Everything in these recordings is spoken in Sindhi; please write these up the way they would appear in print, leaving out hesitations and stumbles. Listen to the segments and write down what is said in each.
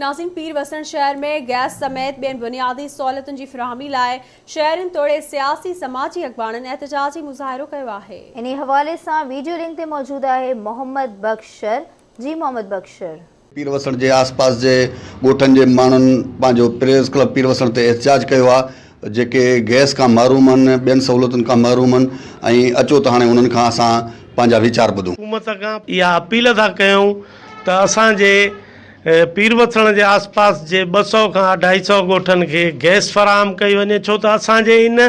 ناظرين پير وسڻ شهر ۾ گئس سميت ٻين بنيادي سهولتن جي فراهمي لاء شهرين توڙي سياسي سماجي اڳواڻن احتجاجي مظاهرو ڪيو آهي. انهي حوالي سان ويڊيو لنڪ تي موجود آهي محمد بخش شر جي محمد بخش شر. پير وسڻ جي آس پاس جي ڳوٺن جي ماڻهن پنهنجو پريس ڪلب پير وسڻ تي احتجاج ڪيو آهي جيڪي گئس کان محروم آهن ٻين سهولتن کان محروم آهن ۽ اچو ته هاڻي انهن کان اسان پنهنجا ويچار ٻڌون. حڪومت کان اها اپيل ٿا ڪيون ته اسان جي پيروٿڻ جي آس پاس جي 200 کان اڍائي سئو ڳوٺن کي گئس فراهم ڪئي وڃي ڇو ته اسان جي ان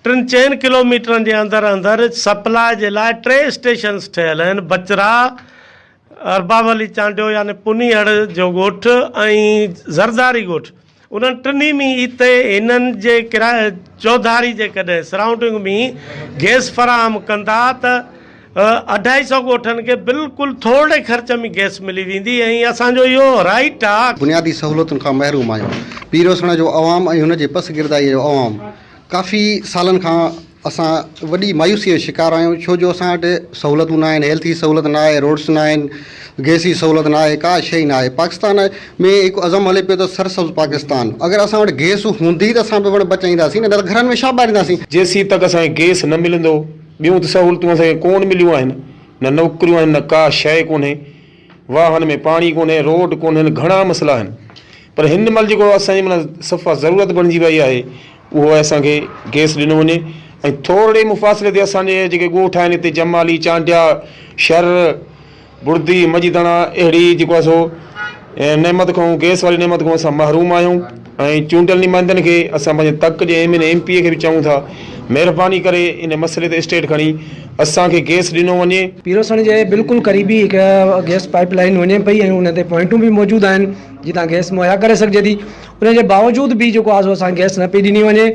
ٽن چئن ڪلوميٽرن جي اندر اندر سپلاء جي لاء ٽي اسٽيشنس ٺهيل آهن بچرا، ارباب علي چانڊيو يعني پنيهڙ جو ڳوٺ ۽ زرداري ڳوٺ. انهن ٽنهي ۾ اتي هنن جي چوڌاري جيڪڏهن سرائونڊنگ ۾ گئس فراهم ڪندا ته اڍائي سئو ڳوٺن کي بلڪل ٿورڙي خرچ ۾ گئس ملي ويندي ۽ اسان جو اهو رائيٽ آ. بنيادي سهولتن کان محروم آهيون. پيروسڻ جو عوام ۽ هن جي پسگردائيء جو عوام ڪافي سالن کان اسان وڏي مايوسيء جو شڪار آهيون ڇو جو اسان وٽ سهولتون نه آهن، هيلٿ جي سهولت نه آهي، روڊس نه آهن، گئس جي سهولت نه آهي، ڪا شيء نه آهي. پاڪستان ۾ هڪ عزم هلي پيو ته سرسبز پاڪستان اگر اسان وٽ گئس هوندي ته اسان به وڻ بچائينداسين نه ته گهرن ۾ ڇا ٻارينداسين. جيسين تڪ اسان کي گئس نه ملندو ٻيون ته سهولتون اسان کي ڪون مليون آهن نه نوڪريون آهن نه ڪا شيء ڪونهي. واهن ۾ پاڻي ڪونهي، روڊ ڪونهن، گهڻا مسئلا آهن پر هن مهل جيڪو اسان جي معنيٰ صفا ضرورت بڻجي وئي آهي اهو آهي اسان کي گئس ڏنو وڃي ۽ ٿورڙي مفاصلي تي اسان جي جيڪي ڳوٺ آهن هتي جمالي، چانڊيا، شھر، بڙدي، مجيداڻا اهڙي جيڪو آهي سو نعمت کان گئس واري نعمت کان اسان محروم آهيون ۽ چونڊيل نمائندن کي اسان پنهنجي تڪ جي M N A M P A کي به چئون ٿا مهرباني ڪري ان مسئلي تي اسٽيٽ کڻي اسان کي گئس ڏنو وڃي. پيروسڻ جي بلڪل قريبي هڪ گئس پائيپ لائين وڃي پئي ۽ ان تي پوائنٽون به موجود آهن جتان گئس مهيا ڪري سگهجي ٿي ان جي باوجود به جيڪو آهي سو اسان کي گئس نه پئي ڏني وڃي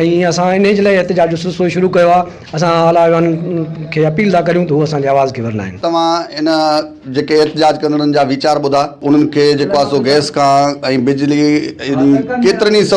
۽ اسان انهي جي لاء احتجاج جو سلسلو شروع ڪيو آهي اسان اعليٰ ايوانن کي اپيل ٿا ڪريون ته هو اسان جي آواز کي ورنائين. توهان ان جيڪي احتجاج ڪندڙن جا ويچار ٻڌا انهن کي جيڪو آهي سو گئس کان ۽ بجلي ڪيترن ئي سهولتن.